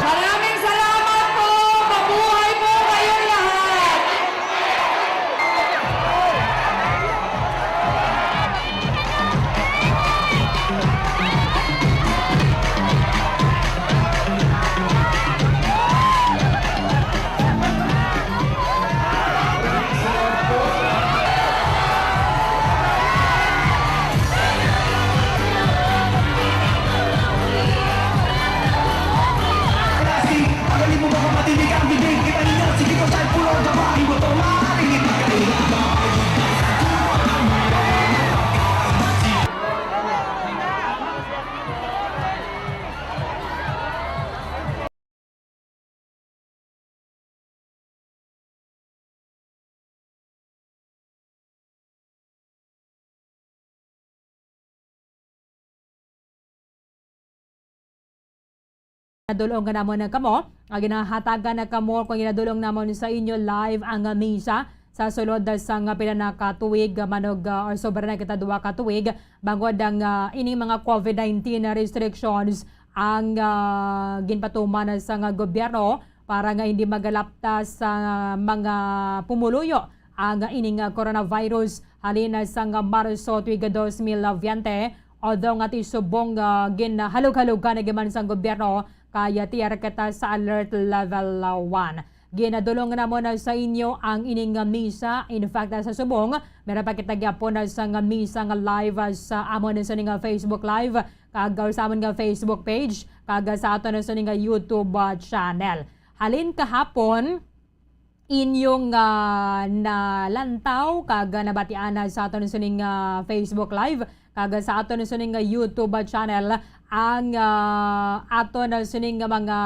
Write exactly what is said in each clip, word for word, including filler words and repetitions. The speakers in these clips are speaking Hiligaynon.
Maraming salamat po. Mabuhay po kayong lahat. Ginadul-ong nga namon kamo, nga ginahatagan na kamo kung ginadul-ong namon sa inyo live ang misa sa sulod sang pila na ka tuig, manog, ah, or sobra na kita duha ka tuig, bangod ang, ah, ining mga covid nineteen restrictions ang, ah, ginpatuman sa nga gobyerno para nga hindi magalapta sa mga pumuluyo ang ining, ah, coronavirus halin sang Marso tuig dos mil veinte, although nga ti subong, ah, ginhalog-halogan na giman sang gobyerno, kaya ti ara kita sa alert level, ah, one. Ginadulong namon sa inyo ang ining misa. In fact, sa subong, meron pa kita gyapon sa nga misa nga live, ah, sa amon sa nga Facebook Live, kag, ah, sa amon nga Facebook page, kag, ah, sa aton sa nga YouTube, ah, channel. Halin kahapon, inyong, ah, nalantaw kag nabatian na sa aton sining, ah, Facebook Live kag sa aton sining, ah, YouTube, ah, channel ang, ah, aton sining mga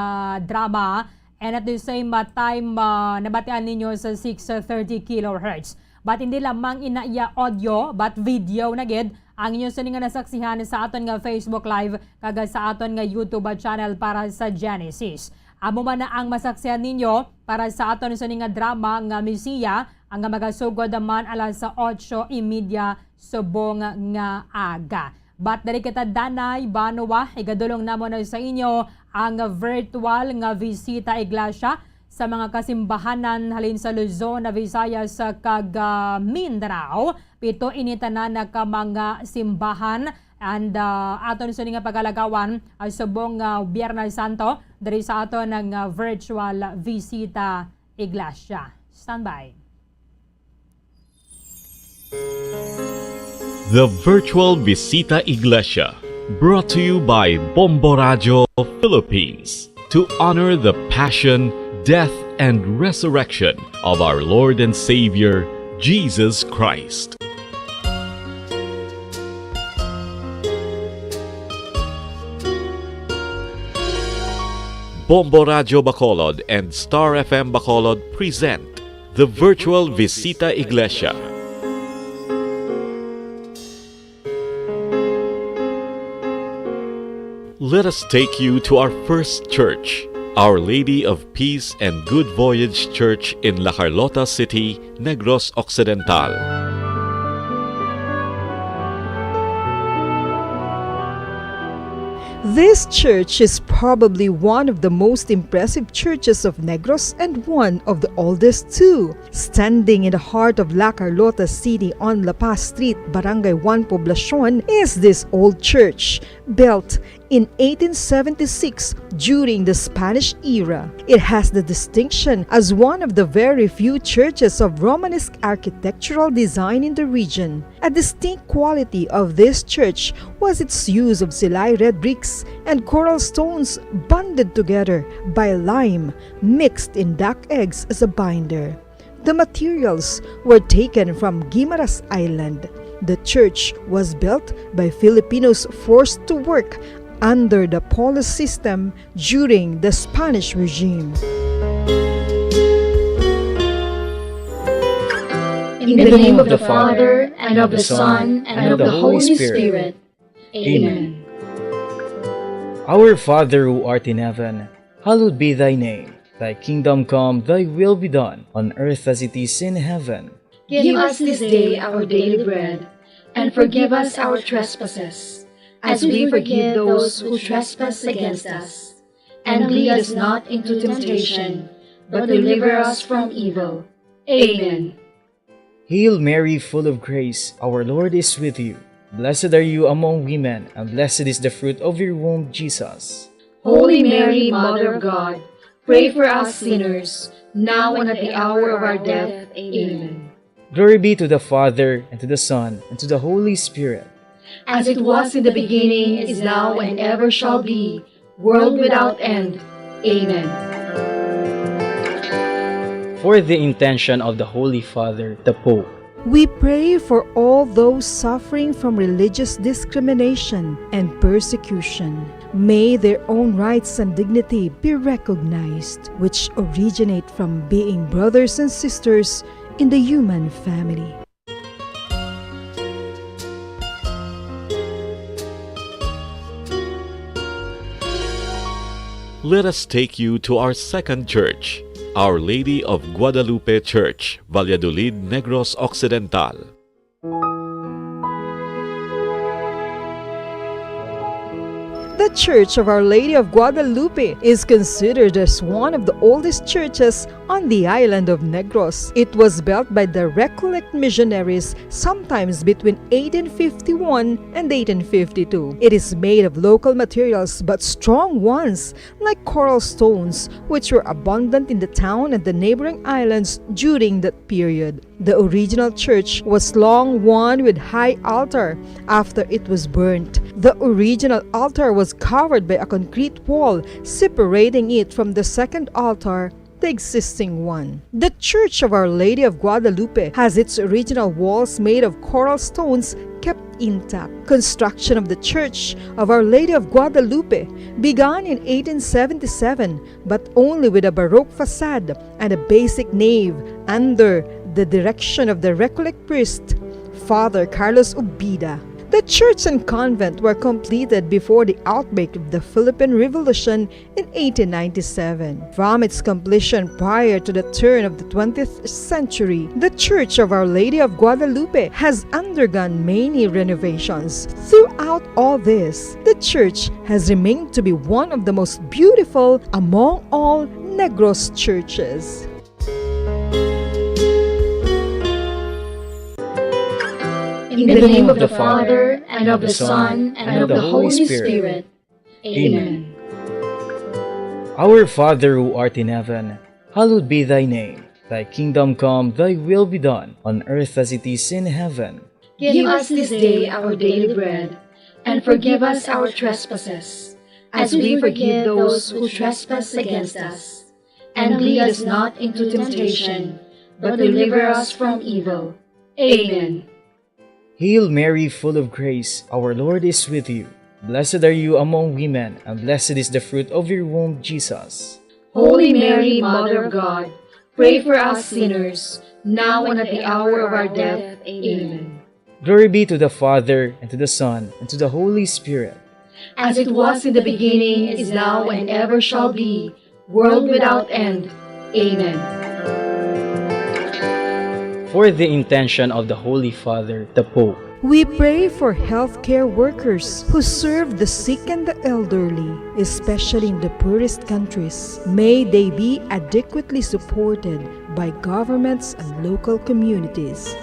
drama, and at the same, ah, time, ah, nabatian ninyo sa six thirty kilohertz. But hindi lamang ina iya audio, but video na gid ang inyo sini nga nasaksihan sa aton nga Facebook Live kag sa aton nga YouTube channel para sa Genesis. Amo man na ang masaksihan ninyo para sa aton sini nga drama nga Misiya, ang nga magasugod man alas sa otso y media subong nga aga. But diri kita, Danay Banwa, igadulong namon sa inyo ang virtual nga Visita Iglesia sa mga kasimbahanan halin sa Luzon, Visayas, kag, ah, Mindanao. Pito ini tanan ka mga simbahan, and, ah, aton sini nga pagalagawan, ah, subong nga Biyernes Santo diri sa aton nga virtual Visita Iglesia. Standby. The Virtual Visita Iglesia, brought to you by Bombo Radyo Philippines, to honor the passion, death, and resurrection of our Lord and Savior, Jesus Christ. Bombo Radyo Bacolod and Star F M Bacolod present the virtual Visita Iglesia. Let us take you to our first church, Our Lady of Peace and Good Voyage Church in La Carlota City, Negros Occidental. This church is probably one of the most impressive churches of Negros and one of the oldest too. Standing in the heart of La Carlota City on La Paz Street, Barangay one Poblacion, is this old church, built in eighteen seventy-six during the Spanish era. It has the distinction as one of the very few churches of Romanesque architectural design in the region. A distinct quality of this church was its use of silay red bricks and coral stones bonded together by lime mixed in duck eggs as a binder. The materials were taken from Guimaras Island. The church was built by Filipinos forced to work under the polis system during the Spanish regime. In the name of the Father, and of the Son, and of the Holy Spirit. Amen. Our Father who art in heaven, hallowed be thy name. Thy kingdom come, thy will be done, on earth as it is in heaven. Give us this day our daily bread, and forgive us our trespasses, as we forgive those who trespass against us. And lead us not into temptation, but deliver us from evil. Amen. Hail Mary, full of grace, our Lord is with you. Blessed are you among women, and blessed is the fruit of your womb, Jesus. Holy Mary, Mother of God, pray for us sinners, now and at the hour of our death. Amen. Glory be to the Father, and to the Son, and to the Holy Spirit. As it was in the beginning, is now, and ever shall be, world without end. Amen. For the intention of the Holy Father, the Pope. We pray for all those suffering from religious discrimination and persecution. May their own rights and dignity be recognized, which originate from being brothers and sisters in the human family. Let us take you to our second church, Our Lady of Guadalupe Church, Valladolid, Negros Occidental. The Church of Our Lady of Guadalupe is considered as one of the oldest churches on the island of Negros. It was built by the Recollect missionaries sometimes between eighteen fifty-one and eighteen fifty-two. It is made of local materials but strong ones like coral stones, which were abundant in the town and the neighboring islands during that period. The original church was long one with high altar after it was burnt. The original altar was covered by a concrete wall separating it from the second altar, the existing one. The Church of Our Lady of Guadalupe has its original walls made of coral stones kept intact. Construction of the Church of Our Lady of Guadalupe began in eighteen seventy-seven, but only with a Baroque facade and a basic nave under the direction of the Recollect priest, Father Carlos Ubida. The church and convent were completed before the outbreak of the Philippine Revolution in eighteen ninety-seven. From its completion prior to the turn of the twentieth century, the Church of Our Lady of Guadalupe has undergone many renovations. Throughout all this, the church has remained to be one of the most beautiful among all Negros churches. In the name of the Father, and of the Son, and of the Holy Spirit. Amen. Our Father who art in heaven, hallowed be thy name. Thy kingdom come, thy will be done, on earth as it is in heaven. Give us this day our daily bread, and forgive us our trespasses, as we forgive those who trespass against us. And lead us not into temptation, but deliver us from evil. Amen. Hail Mary, full of grace, our Lord is with you. Blessed are you among women, and blessed is the fruit of your womb, Jesus. Holy Mary, Mother of God, pray for us sinners, now and at the hour of our death. Amen. Glory be to the Father, and to the Son, and to the Holy Spirit. As it was in the beginning, is now, and ever shall be, world without end. Amen. For the intention of the Holy Father, the Pope. We pray for healthcare workers who serve the sick and the elderly, especially in the poorest countries. May they be adequately supported by governments and local communities.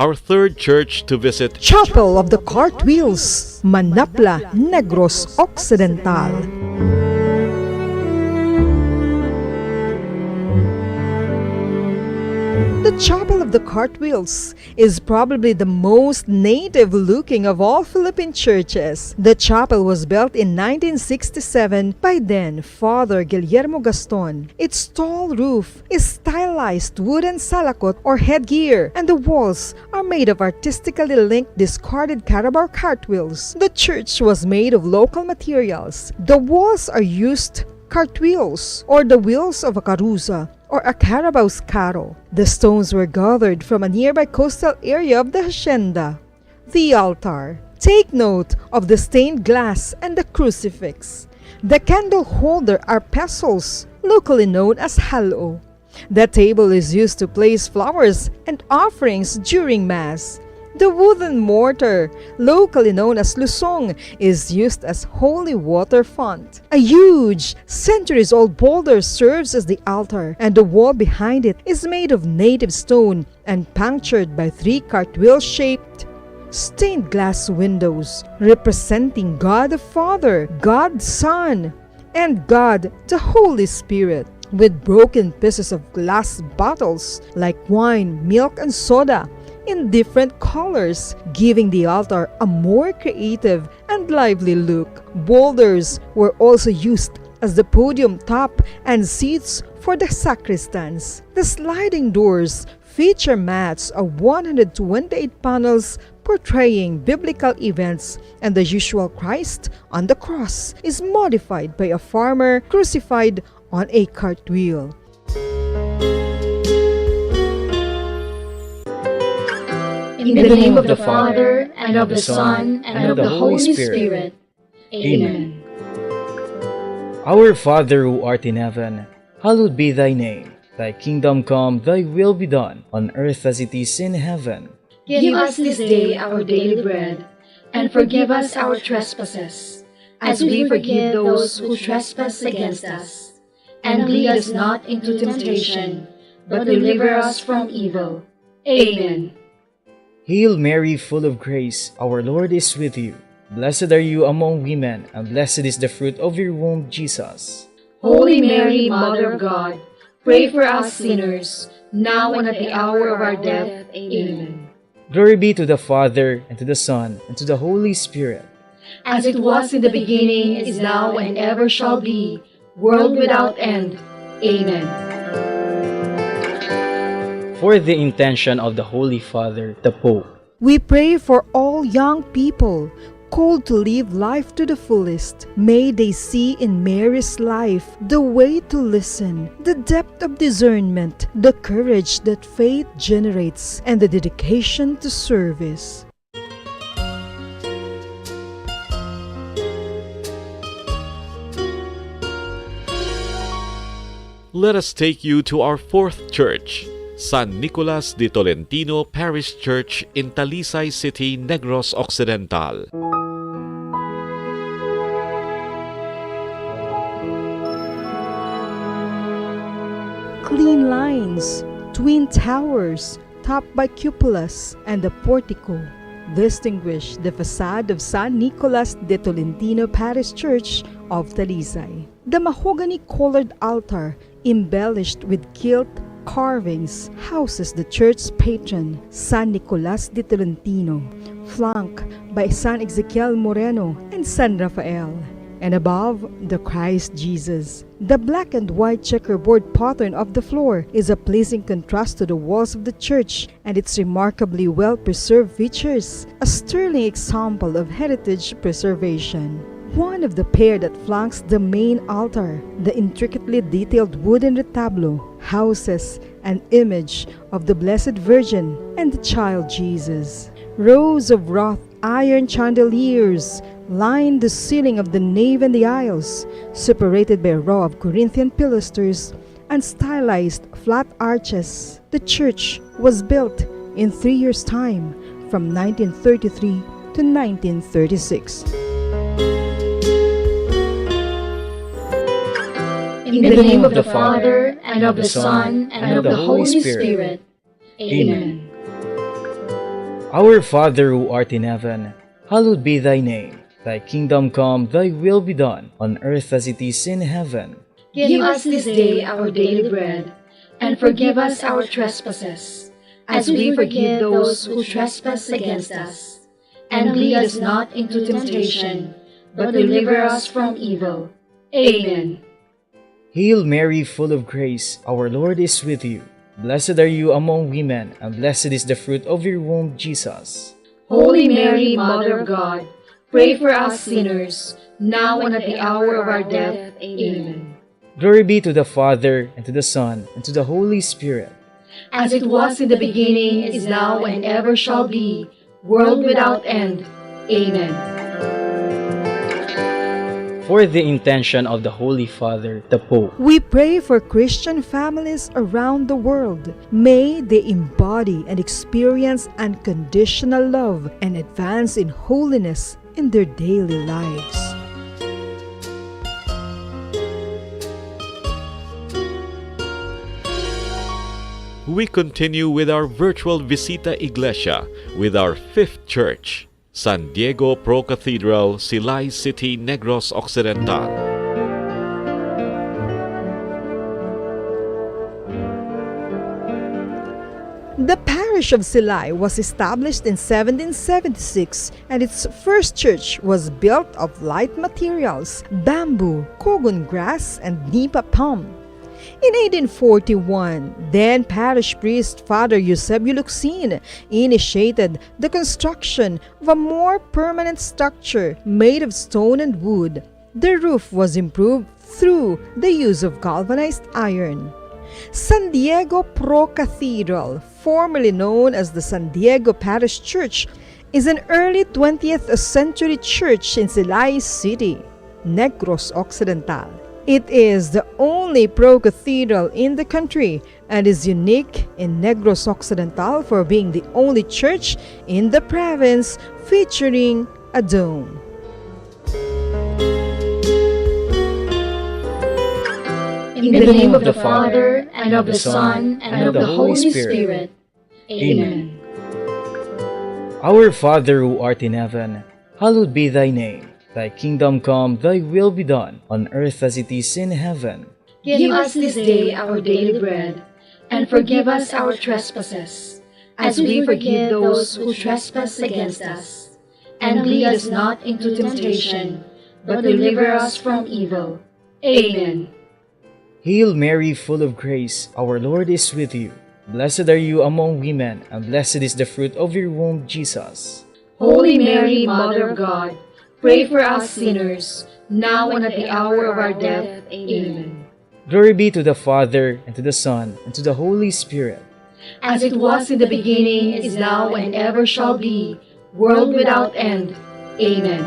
our third church to visit. Chapel of the Cartwheels, Manapla, Negros Occidental. The Chapel of the Cartwheels is probably the most native-looking of all Philippine churches. The chapel was built in nineteen sixty-seven by then Father Guillermo Gaston. Its tall roof is stylized wooden salakot or headgear, and the walls are made of artistically linked discarded Carabao cartwheels. The church was made of local materials. The walls are used cartwheels, or the wheels of a caruza, or a carabao's carro. The stones were gathered from a nearby coastal area of the hacienda. The altar. Take note of the stained glass and the crucifix. The candle holder are pezos, locally known as halo. The table is used to place flowers and offerings during Mass. The wooden mortar, locally known as lusong, is used as holy water font. A huge, centuries-old boulder serves as the altar, and the wall behind it is made of native stone and punctured by three cartwheel-shaped stained glass windows, representing God the Father, God Son, and God the Holy Spirit, with broken pieces of glass bottles like wine, milk, and soda in different colors, giving the altar a more creative and lively look. Boulders were also used as the podium top and seats for the sacristans. The sliding doors feature mats of one hundred twenty-eight panels portraying biblical events, and the usual Christ on the cross is modified by a farmer crucified on a cartwheel. In the name of the Father, and of the Son, and of the Holy Spirit. Amen. Our Father who art in heaven, hallowed be thy name. Thy kingdom come, thy will be done, on earth as it is in heaven. Give us this day our daily bread, and forgive us our trespasses, as we forgive those who trespass against us. And lead us not into temptation, but deliver us from evil. Amen. Hail Mary, full of grace, our Lord is with you. Blessed are you among women, and blessed is the fruit of your womb, Jesus. Holy Mary, Mother of God, pray for us sinners, now and at the hour of our death. Amen. Glory be to the Father, and to the Son, and to the Holy Spirit. As it was in the beginning, is now, and ever shall be, world without end. Amen. For the intention of the Holy Father, the Pope. We pray for all young people called to live life to the fullest. May they see in Mary's life the way to listen, the depth of discernment, the courage that faith generates, and the dedication to service. Let us take you to our fourth church, San Nicolas de Tolentino Parish Church in Talisay City, Negros Occidental. Clean lines, twin towers, topped by cupolas, and a portico distinguish the facade of San Nicolas de Tolentino Parish Church of Talisay. The mahogany-colored altar, embellished with gilt carvings, houses the church's patron, San Nicolas de Tolentino, flanked by San Ezekiel Moreno and San Rafael, and above, the Christ Jesus. The black and white checkerboard pattern of the floor is a pleasing contrast to the walls of the church and its remarkably well-preserved features, a sterling example of heritage preservation. One of the pair that flanks the main altar, the intricately detailed wooden retablo, houses an image of the Blessed Virgin and the Child Jesus. Rows of wrought iron chandeliers line the ceiling of the nave and the aisles, separated by a row of Corinthian pilasters and stylized flat arches. The church was built in three years' time, from nineteen thirty-three to nineteen thirty-six. In the name of the Father, and of the Son, and of the Holy Spirit. Amen. Our Father who art in heaven, hallowed be thy name. Thy kingdom come, thy will be done, on earth as it is in heaven. Give us this day our daily bread, and forgive us our trespasses, as we forgive those who trespass against us. And lead us not into temptation, but deliver us from evil. Amen. Hail Mary, full of grace, our Lord is with you. Blessed are you among women, and blessed is the fruit of your womb, Jesus. Holy Mary, Mother of God, pray for us sinners, now and at the hour of our death. Amen. Glory be to the Father, and to the Son, and to the Holy Spirit. As it was in the beginning, is now, and ever shall be, world without end. Amen. For the intention of the Holy Father, the Pope. We pray for Christian families around the world. May they embody and experience unconditional love and advance in holiness in their daily lives. We continue with our virtual Visita Iglesia with our fifth church, San Diego Pro Cathedral, Silay City, Negros Occidental. The parish of Silay was established in seventeen seventy-six, and its first church was built of light materials, bamboo, cogon grass, and nipa palm. In eighteen forty-one, then parish priest Father Eusebio Locsin initiated the construction of a more permanent structure made of stone and wood. The roof was improved through the use of galvanized iron. San Diego Pro Cathedral, formerly known as the San Diego Parish Church, is an early twentieth century church in Silay City, Negros Occidental. It is the only pro cathedral in the country and is unique in Negros Occidental for being the only church in the province featuring a dome. In the name of the Father, and of the Son, and of the Holy Spirit. Amen. Our Father who art in heaven, hallowed be thy name. Thy kingdom come, thy will be done, on earth as it is in heaven. Give us this day our daily bread, and forgive us our trespasses, as we forgive those who trespass against us. And lead us not into temptation, but deliver us from evil. Amen. Hail Mary, full of grace, our Lord is with you. Blessed are you among women, and blessed is the fruit of your womb, Jesus. Holy Mary, Mother of God, pray for us sinners, now and at the hour of our death. Amen. Glory be to the Father, and to the Son, and to the Holy Spirit. As it was in the beginning, is now, and ever shall be, world without end. Amen.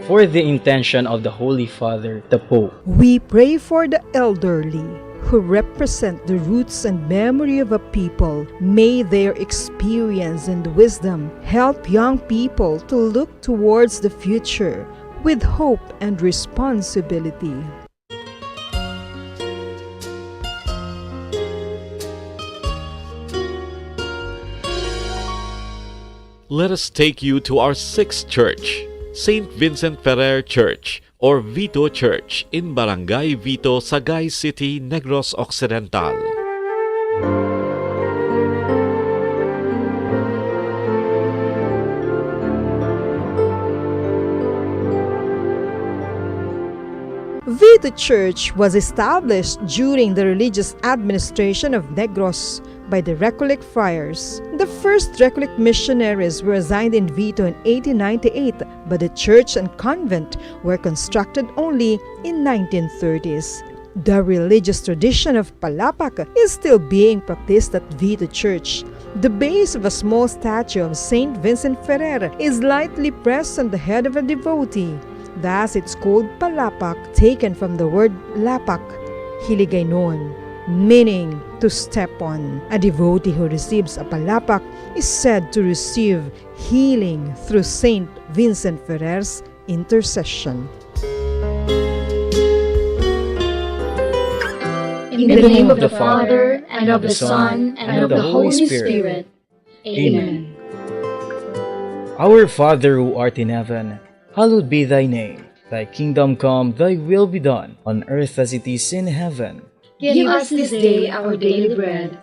For the intention of the Holy Father, the Pope. We pray for the elderly, who represent the roots and memory of a people. May their experience and wisdom help young people to look towards the future with hope and responsibility. Let us take you to our sixth church, Saint Vincent Ferrer Church, or Vito Church, in Barangay Vito, Sagay City, Negros Occidental. Vito Church was established during the religious administration of Negros by the Recollect friars. The first Recollect missionaries were assigned in Vito in eighteen ninety-eight, but the church and convent were constructed only in nineteen thirties. The religious tradition of Palapak is still being practiced at Vito Church. The base of a small statue of Saint Vincent Ferrer is lightly pressed on the head of a devotee. Thus, it's called Palapak, taken from the word lapak, hiligaynon, meaning to step on. A devotee who receives a palapak is said to receive healing through Saint Vincent Ferrer's intercession. In the name of the Father, and of the Son, and of the Holy Spirit. Amen. Our Father who art in heaven, hallowed be thy name. Thy kingdom come, thy will be done, on earth as it is in heaven. Give us this day our daily bread,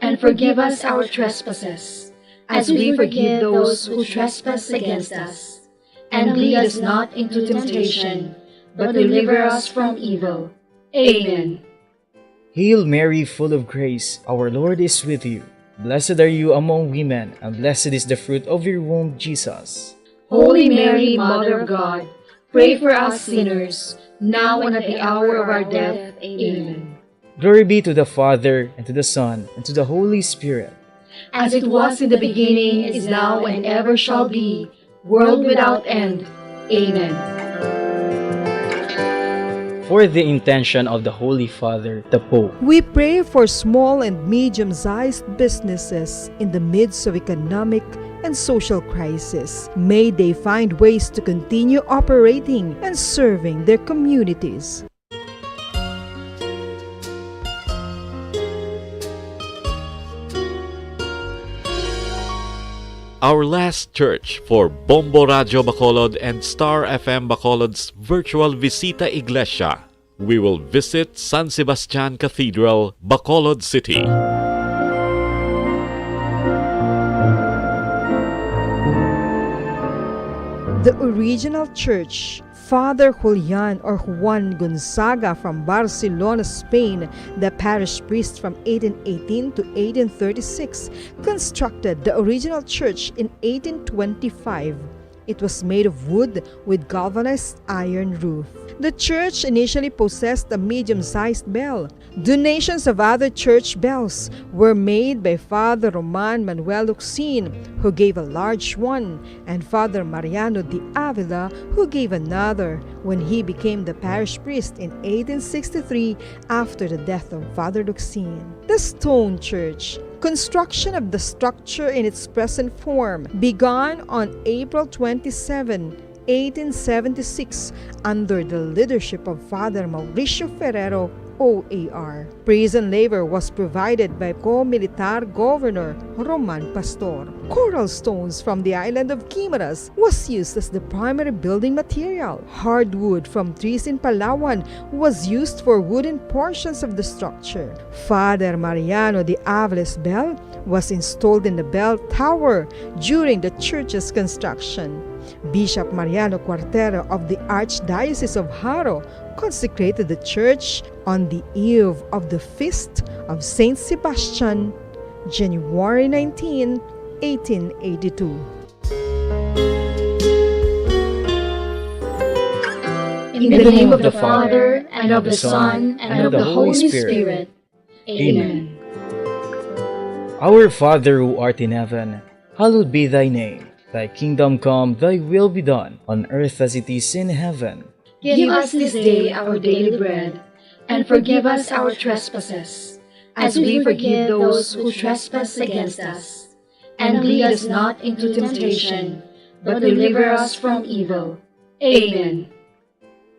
and forgive us our trespasses, as we forgive those who trespass against us. And lead us not into temptation, but deliver us from evil. Amen. Hail Mary, full of grace, our Lord is with you. Blessed are you among women, and blessed is the fruit of your womb, Jesus. Holy Mary, Mother of God, pray for us sinners, now and at the hour of our death. Amen. Glory be to the Father, and to the Son, and to the Holy Spirit. As it was in the beginning, is now, and ever shall be, world without end. Amen. For the intention of the Holy Father, the Pope. We pray for small and medium-sized businesses in the midst of economic and social crisis. May they find ways to continue operating and serving their communities. Our last church for Bombo Radio Bacolod and Star F M Bacolod's virtual Visita Iglesia. We will visit San Sebastian Cathedral, Bacolod City. The original church, Father Julian or Juan Gonzaga from Barcelona, Spain, the parish priest from eighteen eighteen to eighteen thirty-six, constructed the original church in eighteen twenty-five. It was made of wood with galvanized iron roof. The church initially possessed a medium-sized bell. Donations of other church bells were made by Father Roman Manuel Locsin, who gave a large one, and Father Mariano de Avila, who gave another when he became the parish priest in eighteen sixty-three after the death of Father Locsin. The stone church. Construction of the structure in its present form began on April twenty-seven, eighteen seventy-six, under the leadership of Father Mauricio Ferrero, O A R. Prison labor was provided by co-militar Governor Roman Pastor. Coral stones from the island of Guimaras was used as the primary building material. Hardwood from trees in Palawan was used for wooden portions of the structure. Father Mariano de Avila's bell was installed in the bell tower during the church's construction. Bishop Mariano Cuartero of the Archdiocese of Jaro consecrated the church on the eve of the feast of Saint Sebastian, January nineteen, eighteen eighty-two. In the name of the Father, and of the Son, and of the Holy Spirit. Amen. Our Father who art in heaven, hallowed be thy name. Thy kingdom come, thy will be done, on earth as it is in heaven. Give us this day our daily bread, and forgive us our trespasses, as we forgive those who trespass against us. And lead us not into temptation, but deliver us from evil. Amen.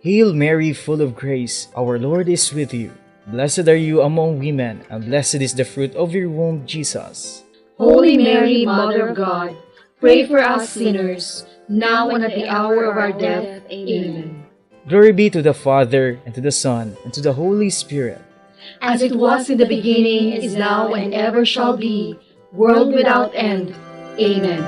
Hail Mary, full of grace, our Lord is with you. Blessed are you among women, and blessed is the fruit of your womb, Jesus. Holy Mary, Mother of God, pray for us sinners, now and at the hour of our death. Amen. Glory be to the Father, and to the Son, and to the Holy Spirit. As it was in the beginning, is now, and ever shall be, world without end. Amen.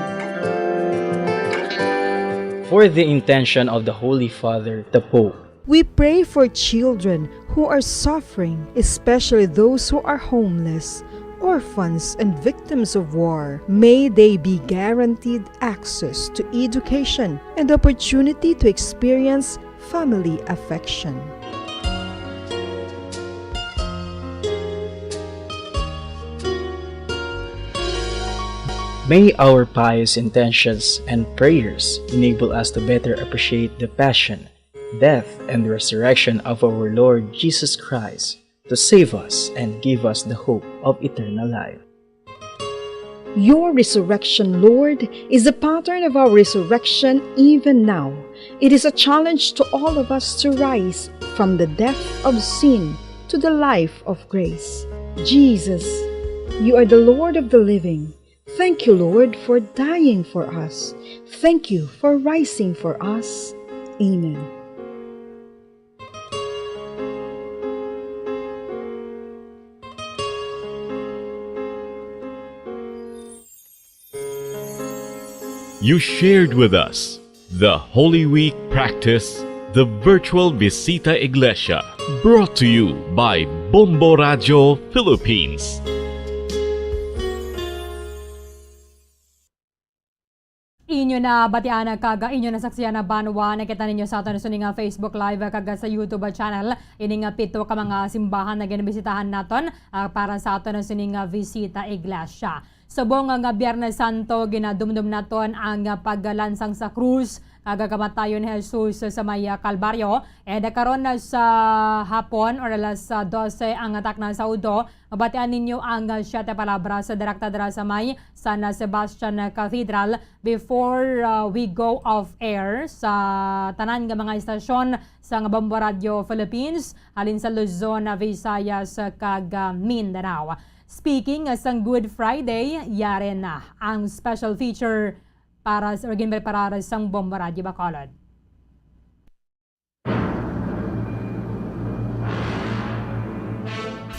For the intention of the Holy Father, the Pope. We pray for children who are suffering, especially those who are homeless, orphans, and victims of war. May they be guaranteed access to education and opportunity to experience family affection. May our pious intentions and prayers enable us to better appreciate the passion, death, and resurrection of our Lord Jesus Christ, to save us and give us the hope of eternal life. Your resurrection, Lord, is the pattern of our resurrection even now. It is a challenge to all of us to rise from the death of sin to the life of grace. Jesus, you are the Lord of the living. Thank you, Lord, for dying for us. Thank you for rising for us. Amen. You shared with us the Holy Week practice, the virtual Visita Iglesia, brought to you by Bombo Radio Philippines. Inyo na batian kag inyo na saksian na banwa, nakita ninyo sa aton sini nga Facebook Live kag sa YouTube channel. Ini nga pito ka mga simbahan na ginabisitahan naton, ah, para sa aton sini nga Visita Iglesia. Subong nga Biyernes Santo, ginadumdum naton ang paglansang sa krus kag kamatayon ni Jesus sa may Kalbaryo. And karon na sa hapon or alas dose ang takna sa udto, mabatian ninyo ang Siete Palabras direkta dira sa may San Sebastian Cathedral before, uh, we go off air sa tanan nga mga estasyon sang Bombo Radio Philippines, halin sa Luzon, Visayas, kag, uh, Mindanao. Speaking sang Good Friday, yari na ang special feature para sa, or ginpreparar sang Bombo Radio Bacolod.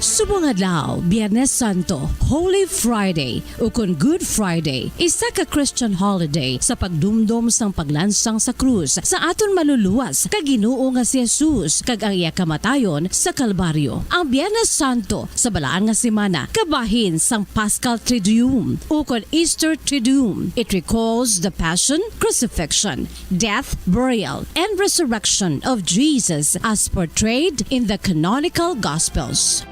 Subong adlaw, Biyernes Santo, Holy Friday, ukon Good Friday, isa ka Christian holiday sa pagdumdom sang paglansang sa krus sa aton Manluluwas kag Ginoo nga si Jesus kag ang iya kamatayon sa Kalbaryo. Ang Biyernes Santo sa Balaan nga Semana kabahin sang Paschal Triduum ukon Easter Triduum. It recalls the Passion, Crucifixion, death, burial, and resurrection of Jesus as portrayed in the canonical Gospels.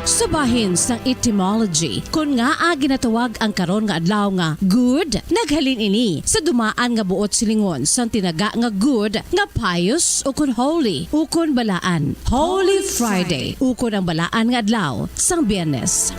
Sa bahin sang etymology, kon ngaa ginatawag ang karon nga adlaw nga Good, naghalin ini sa dumaan nga buot silingon sang tinaga nga good nga pious ukon holy, ukon balaan, Holy Friday, ukon ang balaan nga adlaw sang Biyernes.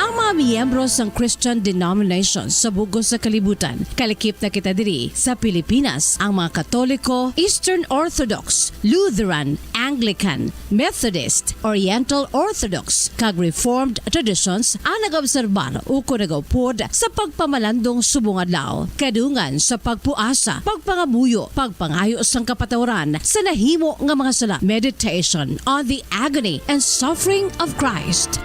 Ang mga miyembro sang Christian denominations sa bug-os nga kalibutan, kalakip na kita diri sa Pilipinas, ang mga Katoliko, Eastern Orthodox, Lutheran, Anglican, Methodist, Oriental Orthodox, kag Reformed traditions ang nag-obserbar ukon nagaupod sa pagpamalandong subong adlaw, kadungan sa pagpuasa, pagpangamuyo, pagpangayo sang kapatawaran sa nahimo nga mga sala, meditation on the agony and suffering of Christ.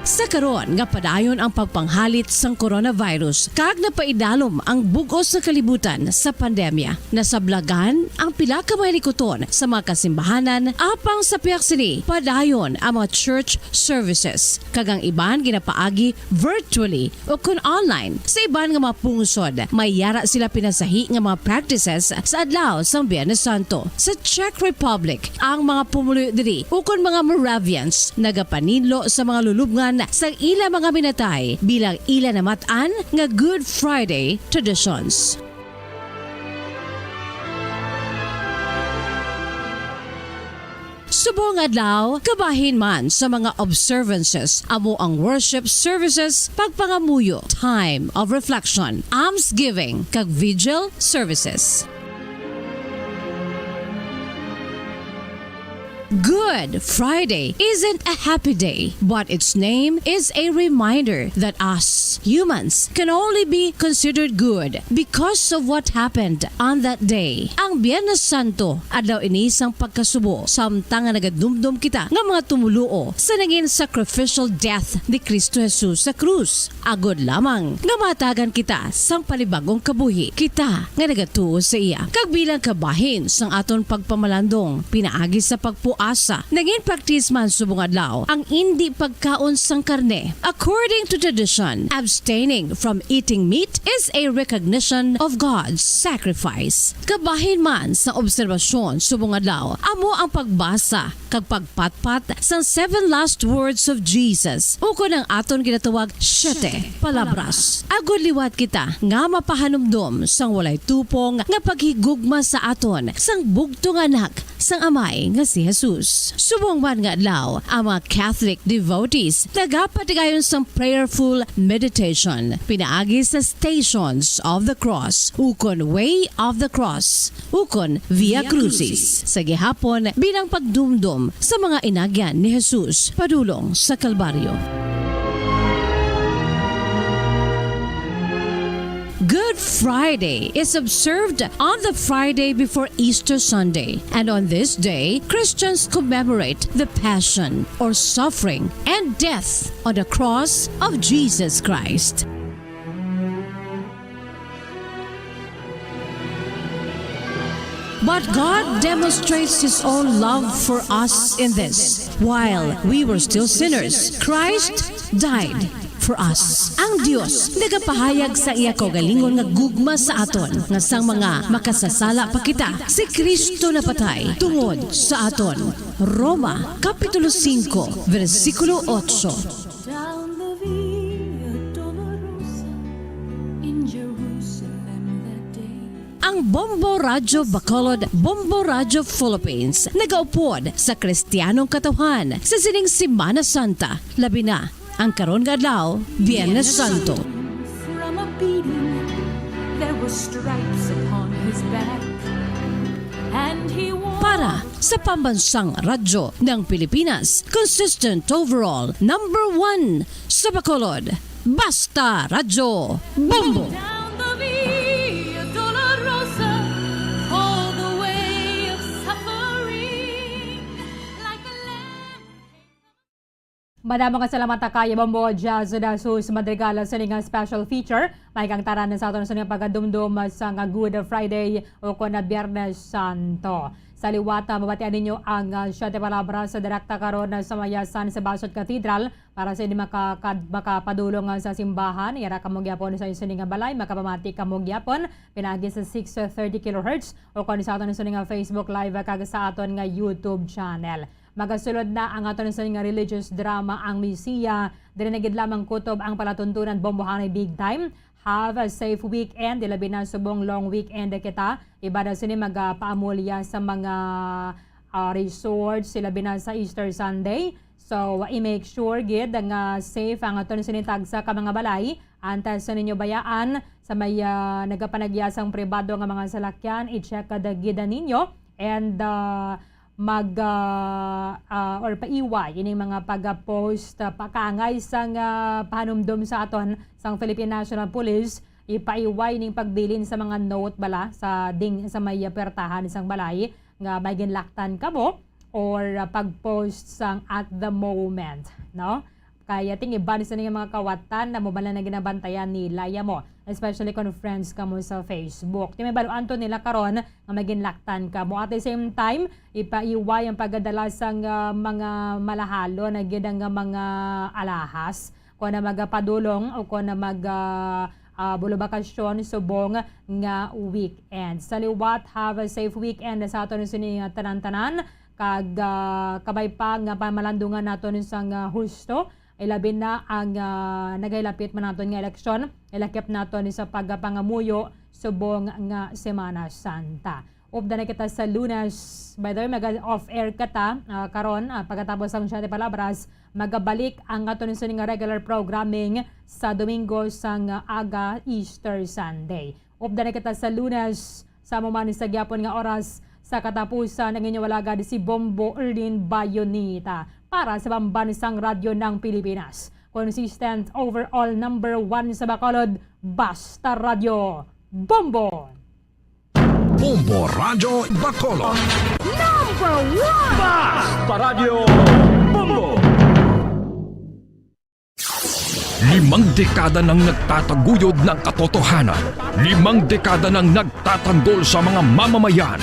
Sa karon nga padayon ang pagpanghalit sang coronavirus kag napaidalom ang bug-os nga kalibutan sa pandemya, nasablagan ang pila ka mga likuton sa mga kasimbahanan, apang sa pihak sini padayon ang mga church services, kag ang iban ginapaagi virtually o kon online. Sa iban nga mga pungsod, may yara sila pinasahi nga mga practices sa adlaw sang Biyernes Santo. Sa Czech Republic, ang mga pumuluyo diri, ukon mga Moravians, nagapaninlo sa mga lulubngan sang ila mga minatay bilang ila namat-an nga Good Friday traditions. Subong adlaw, kabahin man sa mga observances, amo ang worship services, pagpangamuyo, time of reflection, almsgiving, kag vigil services. Good Friday isn't a happy day, but its name is a reminder that us humans can only be considered good because of what happened on that day. Ang Biyernes Santo, adlaw ini sang pagkasubo, samtang nga nagadumdom kita nga mga tumoluo sa nangin sacrificial death ni Cristo Jesus sa krus, agod lamang nga mahatagan kita sang panibag-ong kabuhi, kita nga nagatuo sa iya. Kag bilang kabahin sang aton pagpamalandong pinaagi sa pagpuasa, nangin praktis man subong adlaw ang indi pagkaon sang karne. According to tradition, abstaining from eating meat is a recognition of God's sacrifice. Kabahin man sa obserbasyon subong adlaw, amo ang pagbasa kag pagpatpat sang seven last words of Jesus, ukon ang aton ginatawag siete palabras. Agod liwat kita nga mapahanumdom sang walay tupong nga paghigugma sa aton sang bugtong Anak sang Amay nga si Jesus. Jesus. Subong man nga adlaw, ang mga Catholic devotees nagapatigayon sang prayerful meditation pinaagi sa Stations of the Cross, ukon Way of the Cross, ukon Via Crucis, sa gihapon bilang pagdumdom sa mga inagyan ni Jesus padulong sa Kalbaryo. Good Friday is observed on the Friday before Easter Sunday, and on this day, Christians commemorate the passion or suffering and death on the cross of Jesus Christ. But God demonstrates His own love for us in this: while we were still sinners, Christ died for us. Ang Dios nagapahayag sa iya kaugalingon nga gugma sa aton, nga sang mga makasasala pa kita, si Cristo napatay tungod sa aton. Roma, Kapitulo singko, bersikulo otso. Down the Via Dolorosa in Jerusalem that day. Ang Bombo Radyo Bacolod, Bombo Radyo Philippines, nagaupod sa Kristiyanong katawhan sa sining Semana Santa, labi na ang karon nga adlaw, Biyernes Santo. From a beating, there were stripes upon his back, and he wore Para sa pambansang radyo ng Pilipinas, consistent overall, number one sa Bacolod. Basta Radyo Bombo! Down the Via Dolorosa, for the way of suffering, like a lamb. Madamo nga salamat, Takaya Bombo Jazz da Sus Madrigal, sa ining special feature. May kang taran sa aton sa ining pagadumdom sa nga Good Friday o kon na Biyernes Santo. Sa liwat, ah, mabatian ninyo ang, ah, Siete Palabras sa direkta karon, ah, sa may, ah, San Sebastian Cathedral. Para sa ining makakad-, makapadulong, ah, sa simbahan, yara kamo gyapon sa inyo sini nga balay, makapamati kamo gyapon pinaagi sa six thirty kilohertz o kon sa aton sini nga Facebook Live, ah, kag sa aton nga YouTube channel. Magasulod na ang aton sini nga religious drama, Ang Messiah. Diri na gid lamang kutob ang palatuntunan, Bombohanay Big Time. Have a safe weekend, ilabi na subong long weekend kita. Iban na sini magapaamulya sa mga, ah, resorts, ilabi na sa Easter Sunday. So, i-make sure gid nga safe ang aton sini tagsa ka mga balay. Antes sa ninyo bayaan sa may, ah, nagapanagyasang pribado nga mga salakyan, i-check gid ninyo. And, ah, mag, ah, ah, or paiway ining mga pag-post, ah, pakaangay sang, ah, pahanumdom sa aton sang Philippine National Police. Ipaiway ning pagbilin sa mga note bala sa ding, sa may, ah, puwertahan sang balay nga may ginlaktan kamo or, ah, pag-post sang at the moment, no? Kay ting iban sa ning mga kawatan na mo bala na ginabantayan nila ya mo, especially kung friends kamo sa Facebook. Ti may baluan to nila karon nga may ginlaktan kamo. At the same time, ipaiway ang pagdala sang, ah, mga malahalon na gid nga mga alahas, kon na magapadulong o kon na mag, ah, ah, bulubakasyon subong nga weekend. Sa liwat, have a safe weekend sa aton sini nga tanan-tanan. Kag, ah, kabay pa nga pamalandungan naton sang, ah, husto, ilabi na ang, ah, nagahilapit man naton nga eleksyon, ilakip naton sa pagpangamuyo subong nga Semana Santa. Upda na kita sa Lunes. By the way, maga-off-air ka ta, ah, karon, ah, pagkatapos sang Siete Palabras, magabalik ang aton sini nga regular programming sa Domingo sang aga, Easter Sunday. Upda na kita sa Lunes, sa amo man sa gyapon nga oras. Sa katapusan, ang inyong alagad si Bombo Erlin Bayonita para sa Pambansang Radyo ng Pilipinas. Consistent overall number one sa Bacolod, Basta Radyo Bombo! Bombo Radyo Bacolod. Number one! Basta Radyo Bombo! Limang dekada nang nagtataguyod ng katotohanan. Limang dekada nang nagtatanggol sa mga mamamayan.